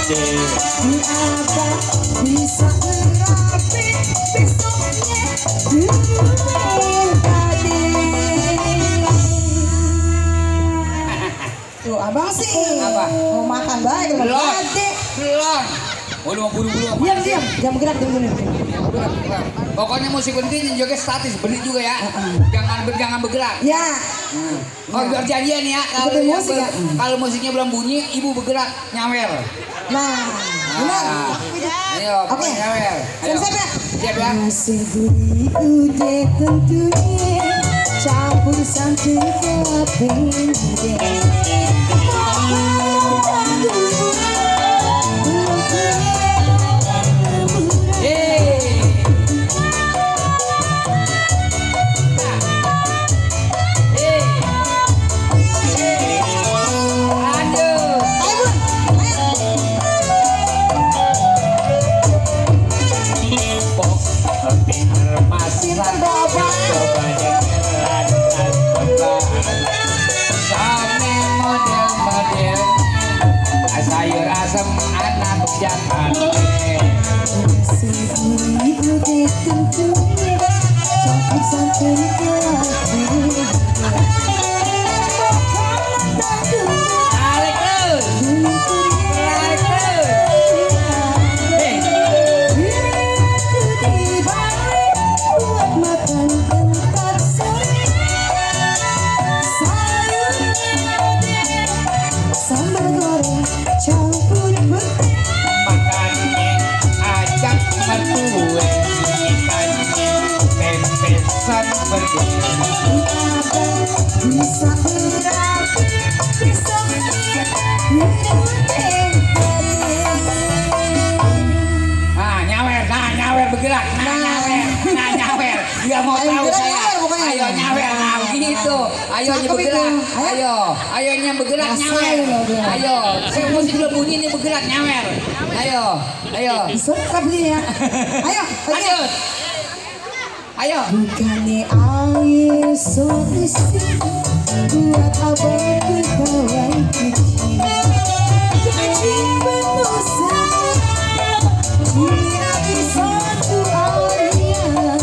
bisa terapi besoknya duit tadi. Tuh abang sih apa? mau makan baik Belum. tadi. Belum. Waduh, buru-buru. Diam. Jangan bergerak dulu. Pokoknya musik berhenti juga statis, berhenti juga ya. Jangan bergerak. Ya. Oh, perjanjian ya. Kalau musiknya belum bunyi, ibu bergerak nyawer. Nah, benar. Ayo, Oke. nyawer. Siap ya. Siap ya. Masih beri udah tentunya campur santan keping sayur asam anak jangan bisa berapi besoknya nyawer bergerak nyawer dia mau tahu saya ayo nyawer gitu ayo bergerak ayo yang bergerak nyawer ayo saya musik belum bunyi ini bergerak nyawer ayo suka beli ya lanjut ayo bukannya air solusi buat abang berkawan kecil gaji berdosa dia bisa tuh ayah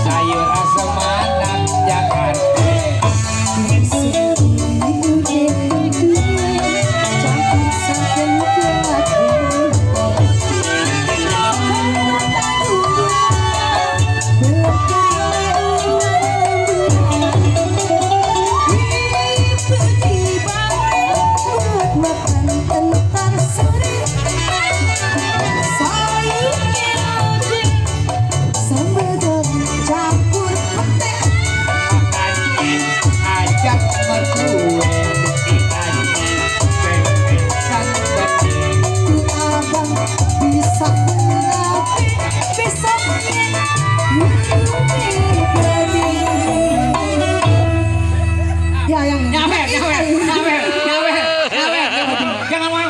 sayur asam anak jangan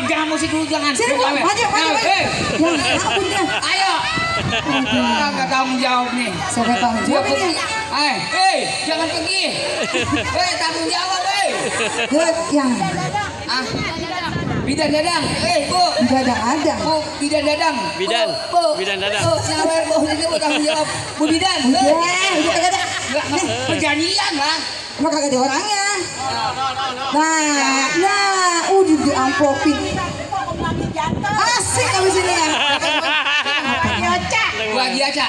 jangan musik dulu jangan. Maju. Ayo. Nggak tanggung jawab nih. Siapa tanggung jawab ini? Jangan pergi. Tanggung jawab, Yang bidan dadang. Bu. Dadang. Bu, bidan dadang. Bidan dadang. Nyawer, Bu, ini Bu tanggung jawab. Bu bidan. Udah kagak. Perjanjian lah. Emang kagak ada orangnya. Nah, udah diamplopin. Asik abis ini ya. Bu Haji Oca.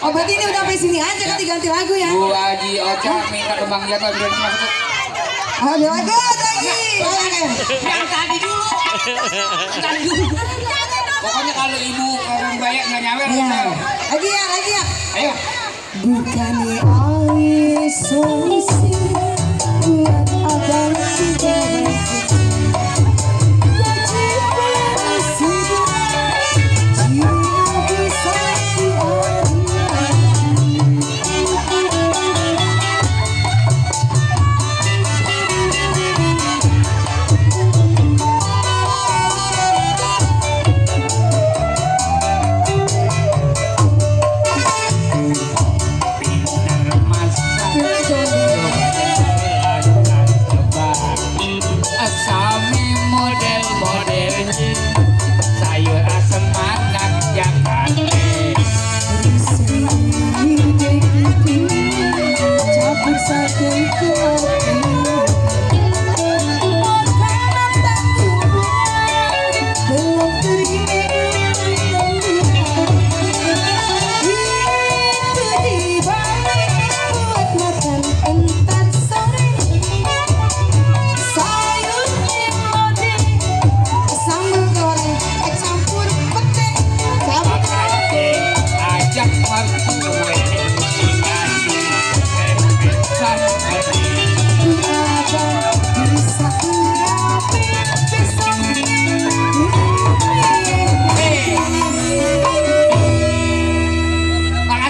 Oh berarti ini udah sampai sini aja kan diganti lagu ya. Bu Haji Oca minta kembang jatuh berani masuk. Ada lagu lagi. Yang tadi dulu. Pokoknya kalau ibu orang banyak nggak nyawer. Lagi ya. Ayo. Bukannya air solusi buat abang tidak gaji bersudah jiwa bisa diambil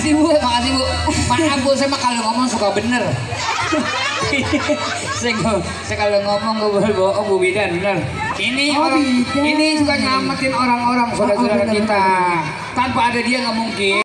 Makasih Bu, makasih Bu. Maaf Bu, saya mah kalau ngomong suka bener. saya kalau ngomong gak boleh bohong Bu Bidan, bener. Ini orang, ini suka nyelamatin orang-orang saudara-saudara kita. Tanpa ada dia nggak mungkin.